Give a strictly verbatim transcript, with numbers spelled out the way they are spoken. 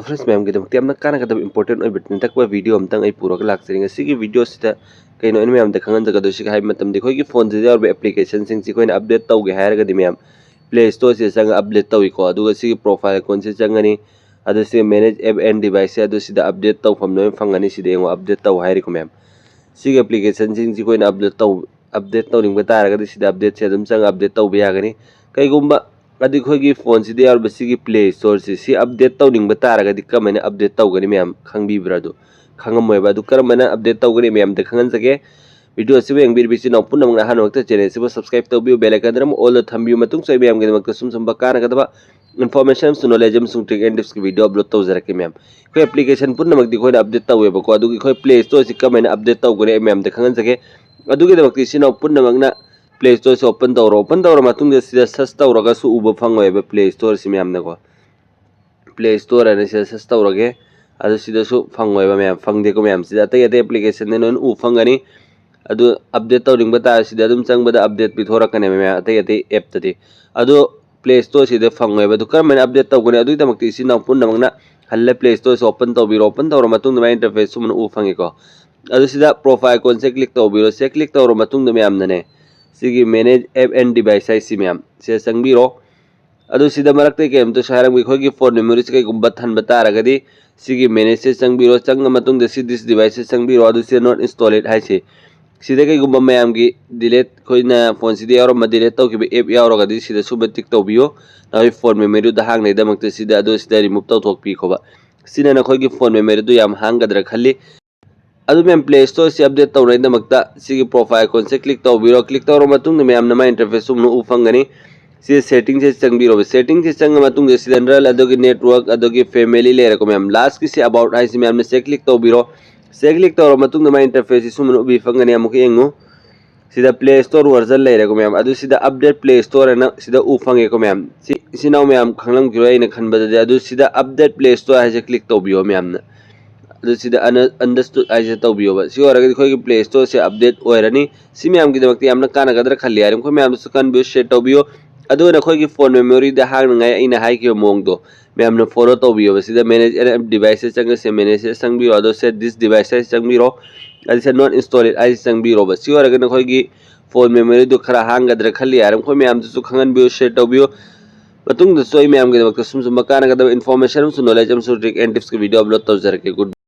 Friends, ꯃꯌꯥꯝꯒꯤꯗꯃꯛꯇ ꯌꯥꯝꯅ ꯀꯥꯟꯅꯒꯗꯕ important ꯑꯣꯏꯕ ꯅꯤꯡꯊꯛꯄ video ꯑꯃꯇꯪ ꯑꯩ ꯄꯨꯔꯒ ꯂꯥꯛꯆꯔꯤ꯫ ꯉꯁꯤꯒꯤ video ꯁꯤꯗ ꯀꯩꯅꯣ ꯑꯩꯅ ꯃꯌꯥꯝꯗ ꯈꯪꯍꯟꯖꯒꯗꯣꯏꯁꯤ ꯍꯥꯏꯕ ꯃꯇꯝꯗ, ꯑꯩꯈꯣꯏꯒꯤ phone ꯁꯤꯗ ꯌꯥꯎꯔꯤꯕ application ꯁꯤꯡꯁꯤ ꯑꯩꯈꯣꯏꯅ update ꯇꯧꯒꯦ ꯍꯥꯏꯔꯒꯗꯤ ꯃꯌꯥꯝ Play Store ꯁꯤꯗ ꯆꯪꯉꯒ update ꯇꯧꯏꯀꯣ꯫ ꯑꯗꯨꯒ ꯁꯤꯒꯤ profile icon ꯁꯤ ꯆꯪꯉꯅꯤ꯫ ꯑꯗꯨ ꯁꯤꯒꯤ manage app and device ꯁꯦ, ꯑꯗꯨ ꯁꯤꯗ update ꯇꯧꯐꯝ ꯂꯣꯏꯅ ꯐꯪꯒꯅꯤ꯫ ꯁꯤꯗ ꯌꯦꯡꯉꯣ, update ꯇꯧ ꯍꯥꯏꯔꯤꯀꯣ ꯃꯌꯥꯝ꯫ ꯁꯤꯒꯤ application ꯁꯤꯡꯁꯤ ꯑꯩꯈꯣꯏꯅ update ꯇꯧ update ꯇꯧꯅꯤꯡꯕ ꯇꯥꯔꯒꯗꯤ ꯁꯤꯗ update ꯁꯦ ꯑꯗꯨꯝ ꯆꯪꯉꯒ update ꯇꯧꯕ ꯌꯥꯒꯅꯤ꯫ ꯀꯩꯒꯨꯝꯕ ꯑꯗꯨ ꯑꯩꯈꯣꯏꯒꯤ phone ꯁꯤꯗ ꯌꯥꯎꯔꯤꯕ ꯁꯤꯒꯤ Play Store ꯁꯤ, ꯁꯤ update ꯇꯧꯅꯤꯡꯕ ꯇꯥꯔꯒꯗꯤ ꯀꯔꯝꯍꯥꯏꯅ update ꯇꯧꯒꯅꯤ ꯃꯌꯥꯝ ꯈꯪꯕꯤꯕ꯭ꯔꯥ? ꯑꯗꯨ ꯈꯪꯉꯝꯃꯣꯏꯕ꯫ ꯑꯗꯨ ꯀꯔꯝꯍꯥꯏꯅ update ꯇꯧꯒꯅꯤ ꯃꯌꯥꯝꯗ ꯈꯪꯍꯟꯖꯒꯦ꯫ Video ꯑꯁꯤꯕꯨ ꯌꯦꯡꯕꯤꯔꯤꯕ ꯏꯆꯤꯟ ꯏꯅꯥꯎ ꯄꯨꯝꯅꯃꯛꯅ ꯑꯍꯥꯟꯕꯃꯛꯇ channel ꯑꯁꯤꯕꯨ subscribe ꯇꯧꯕꯤꯌꯨ, bell icon ꯑꯃ all ꯗ ꯊꯝꯕꯤꯌꯨ꯫ ꯃꯇꯨꯡ ꯁꯣꯏ ꯃꯌꯥꯝꯒꯤꯗꯃꯛꯇ ꯁꯨꯝ ꯁꯨꯝꯕ ꯀꯥꯟꯅꯒꯗꯕ information ꯑꯃꯁꯨꯡ knowledge ꯑꯃꯁꯨꯡ trick and tips ꯀꯤ video upload ꯇꯧꯖꯔꯛꯀꯦ ꯃꯌꯥꯝ꯫ ꯑꯩꯈꯣꯏ application ꯄꯨꯝꯅꯃꯛꯇꯤ ꯑꯩꯈꯣꯏꯅ update ꯇꯧꯋꯦꯕꯀꯣ꯫ ꯑꯗꯨꯒ ꯑꯩꯈꯣꯏ Play Store ꯁꯤ ꯀꯔꯝꯍꯥꯏꯅ update ꯇꯧꯒꯅꯤ ꯑꯩ ꯃꯌꯥꯝꯗ ꯈꯪꯍꯟꯖꯒꯦ꯫ ꯑꯗꯨꯒꯤꯗꯃꯛꯇ ꯏꯆꯤꯟ ꯏꯅꯥꯎ ꯄꯨꯝꯅꯃꯛꯅ Play Store ꯁꯤ open ꯇꯧꯔꯣ꯫ Open ꯇꯧꯔ ꯃꯇꯨꯡꯗ ꯁꯤꯗ search ꯇꯧꯔꯒꯁꯨ ꯎꯕ ꯐꯪꯉꯣꯏꯕ Play Store ꯁꯤ ꯃꯌꯥꯝꯅꯀꯣ꯫ Play Store ꯍꯥꯏꯅ ꯁꯤꯗ search ꯇꯧꯔꯒꯦ꯫ ꯑꯗꯨ ꯁꯤꯗꯁꯨ ꯐꯪꯉꯣꯏꯕ ꯃꯌꯥꯝ, ꯐꯪꯗꯦꯀꯣ ꯃꯌꯥꯝ꯫ ꯁꯤꯗ ꯑꯇꯩ ꯑꯇꯩ application ꯗ ꯂꯣꯏꯅ ꯎ ꯐꯪꯒꯅꯤ꯫ ꯑꯗꯨ update ꯇꯧꯅꯤꯡꯕ ꯇꯥꯔꯁꯨ ꯁꯤꯗ ꯑꯗꯨꯝ ꯆꯪꯕꯗ update ꯄꯤꯊꯣꯔꯛꯀꯅꯦꯕ ꯃꯌꯥꯝ, ꯑꯇꯩ ꯑꯇꯩ app ꯇꯗꯤ꯫ ꯑꯗꯨ Play Store ꯁꯤꯗ ꯐꯪꯉꯣꯏꯕ꯫ ꯑꯗꯨ ꯀꯔꯝꯍꯥꯏꯅ update ꯇꯧꯒꯅꯤ? ꯑꯗꯨꯒꯤꯗꯃꯛꯇ ꯏꯆꯤꯟ ꯏꯅꯥꯎ ꯄꯨꯝꯅꯃꯛꯅ ꯍꯜꯂ Play Store ꯁꯤ open ꯇꯧꯕꯤꯔꯣ꯫ Open ꯇꯧꯔ ꯃꯇꯨꯡꯗ ꯃꯥꯏ interface ꯁꯨꯝꯕꯅ ꯎ ꯐꯪꯉꯤꯀꯣ꯫ ꯑꯗꯨ ꯁꯤꯗ profile icon ꯁꯦ click ꯇꯧꯕꯤꯔꯣ꯫ ꯁꯦ click ꯇꯧꯔ ꯃꯇꯨꯡꯗ ꯃꯌꯥꯝꯅꯅꯦ, ꯁꯤꯒꯤ manage app and device ꯍꯥꯏꯁꯤ ꯃꯌꯥꯝ ꯁꯤꯗ ꯆꯪꯕꯤꯔꯣ꯫ ꯑꯗꯨ ꯁꯤꯗ ꯃꯔꯛꯇ ꯀꯩꯝꯇꯁꯨ ꯍꯥꯏꯔꯝꯒꯦ꯫ ꯑꯩꯈꯣꯏꯒꯤ phone memory ꯁꯤ ꯀꯩꯒꯨꯝꯕ ꯊꯟꯕ ꯇꯥꯔꯒꯗꯤ ꯁꯤꯒꯤ manage ꯁꯦ ꯆꯪꯕꯤꯔꯣ꯫ ꯆꯪꯉ ꯃꯇꯨꯡꯗ ꯁꯤ this device ꯁꯦ ꯆꯪꯕꯤꯔꯣ꯫ ꯑꯗꯨ ꯁꯤꯗ not install it ꯍꯥꯏꯁꯤ꯫ ꯁꯤꯗ ꯀꯩꯒꯨꯝꯕ ꯃꯌꯥꯝꯒꯤ delete, ꯑꯩꯈꯣꯏꯅ phone ꯁꯤꯗ ꯌꯥꯎꯔꯝꯕ delete ꯇꯧꯈꯤꯕ app ꯌꯥꯎꯔꯒꯗꯤ ꯁꯤꯗ ꯁꯨꯝꯕ tick ꯇꯧꯕꯤꯌꯣ꯫ ꯅꯈꯣꯏ phone memory ꯗꯨꯗ ꯍꯥꯡꯅꯩꯗꯃꯛꯇ ꯁꯤꯗ, ꯑꯗꯨ ꯁꯤꯗ remove ꯇꯧꯊꯣꯛꯄꯤꯈꯣꯕ꯫ ꯁꯤꯅ ꯅꯈꯣꯏꯒꯤ phone memory ꯗꯨ ꯌꯥꯝ ꯍꯥꯡꯒꯗ꯭ꯔꯥ ꯈꯜꯂꯤ꯫ ꯑꯗꯨ ꯃꯌꯥꯝ Play Store ꯁꯤ update ꯇꯧꯅꯕꯒꯤꯗꯃꯛꯇ ꯁꯤꯒꯤ profile icon ꯁꯦ click ꯇꯧꯕꯤꯔꯣ꯫ Click ꯇꯧꯔꯕ ꯃꯇꯨꯡꯗ ꯃꯌꯥꯝꯅ ꯃꯥꯏ interface ꯁꯨꯝꯅ ꯎ ꯐꯪꯒꯅꯤ꯫ ꯁꯤ setting ꯁꯦ ꯆꯪꯕꯤꯔꯣ꯫ Setting ꯁꯦ ꯆꯪꯉ ꯃꯇꯨꯡꯗ ꯁꯤꯗ general, ꯑꯗꯨꯒꯤ network, ꯑꯗꯨꯒꯤ family ꯂꯩꯔꯦꯀꯣ ꯃꯌꯥꯝ꯫ Last ꯀꯤ ꯁꯤ about ꯍꯥꯏꯁꯤ ꯃꯌꯥꯝꯅ ꯁꯦ click ꯇꯧꯕꯤꯔꯣ꯫ ꯁꯦ click ꯇꯧꯔꯕ ꯃꯇꯨꯡꯗ ꯃꯥꯏ interface ꯁꯤ ꯁꯨꯝꯅ ꯎꯕꯤ ꯐꯪꯒꯅꯤ꯫ ꯑꯃꯨꯛꯀ ꯌꯦꯡꯉꯨ꯫ ꯁꯤꯗ Play Store version ꯂꯩꯔꯦꯀꯣ ꯃꯌꯥꯝ꯫ ꯑꯗꯨ ꯁꯤꯗ update Play Store ꯍꯥꯏꯅ ꯁꯤꯗ ꯎ ꯐꯪꯉꯦꯀꯣ ꯃꯌꯥꯝ꯫ ꯁꯤ ꯏꯆꯤꯟ ꯏꯅꯥꯎ ꯃꯌꯥꯝ ꯈꯪꯂꯝꯈꯤꯔꯣꯏ ꯑꯩꯅ ꯈꯟꯕꯗꯗꯤ꯫ ꯑꯗꯨ ꯁꯤꯗ update Play Store ꯍꯥꯏꯁꯦ click ꯇꯧꯕꯤꯌꯣ ꯃꯌꯥꯝꯅ꯫ ꯑꯗꯨ ꯁꯤꯗ ꯑꯅ-, understood ꯍꯥꯏꯁꯦ ꯇꯧꯕꯤꯌꯣꯕ꯫ ꯁꯤ ꯑꯣꯏꯔꯒꯗꯤ ꯑꯩꯈꯣꯏꯒꯤ Play Store ꯁꯦ update ꯑꯣꯏꯔꯅꯤ꯫ ꯁꯤ ꯃꯌꯥꯝꯒꯤꯗꯃꯛꯇ ꯌꯥꯝꯅ ꯀꯥꯟꯅꯒꯗ꯭ꯔꯥ ꯈꯜꯂꯤ꯫ ꯌꯥꯔꯤꯃꯈꯩ ꯃꯌꯥꯝꯗꯁꯨ ꯀꯟꯕꯤꯌꯨ, share ꯇꯧꯕꯤꯌꯨ꯫ ꯑꯗꯨꯒ ꯅꯈꯣꯏꯒꯤ ꯐꯣꯟ ꯃꯦꯃꯣꯔꯤꯗ ꯍꯥꯡꯅꯉꯥꯏ ꯑꯩꯅ ꯍꯥꯏꯈꯤꯕ ꯃꯑꯣꯡꯗꯣ ꯃꯌꯥꯝꯅ ꯐꯣꯂꯣ ꯇꯧꯕꯤꯌꯣꯕ꯫ ꯁꯤꯗ ꯃꯦꯅꯦꯖ ꯑꯦꯟ ꯑꯦꯞ ꯗꯤꯚꯥꯏꯁꯦꯁ ꯆꯪꯉꯒ ꯁꯦ ꯃꯦꯅꯦꯖꯦꯁ ꯆꯪꯕꯤꯔꯣ, ꯑꯗꯣ ꯁꯦ ꯗꯤꯁ ꯗꯤꯚꯥꯏꯁꯦꯁ ꯆꯪꯕꯤꯔꯣ, ꯑꯗꯨ ꯁꯦ ꯅꯣꯠ ꯏꯟꯁꯇꯣꯜ ꯏꯠ ꯍꯥꯏꯁꯦ ꯆꯪꯕꯤꯔꯣꯕ꯫ ꯁꯤ ꯑꯣꯏꯔꯒ ꯅꯈꯣꯏꯒꯤ ꯐꯣꯟ ꯃꯦꯃꯣꯔꯤꯗꯨ ꯈꯔ ꯍꯥꯡꯒꯗ꯭ꯔꯥ ꯈꯜꯂꯤ ꯍꯥꯏꯔ ꯑꯩꯈꯣꯏ ꯃꯌꯥꯝꯗꯁꯨ ꯈꯪꯍꯟꯕꯤꯌꯨ, ꯁꯤꯌꯔ ꯇꯧꯕꯤꯌꯨ꯫ ꯃꯇꯨꯡꯗꯁꯨ ꯑꯩ ꯃꯌꯥꯝꯒꯤꯗꯃꯛꯇ ꯁꯨꯝ ꯁꯨꯝꯕ ꯀꯥꯟꯅꯒꯗꯕ ꯏꯟꯐꯣꯔꯃꯦꯁꯟ ꯑꯃꯁꯨꯡ ꯅꯣꯂꯦꯖ ꯑꯃꯁꯨꯡ ꯇ꯭ꯔꯤꯛ ꯑꯦꯟ ꯇꯤꯞꯁꯀꯤ ꯚꯤꯗꯤꯑꯣ ꯑꯞꯂꯣꯗ ꯇꯧꯖꯔꯛꯀꯦ꯫ ꯒꯨꯗ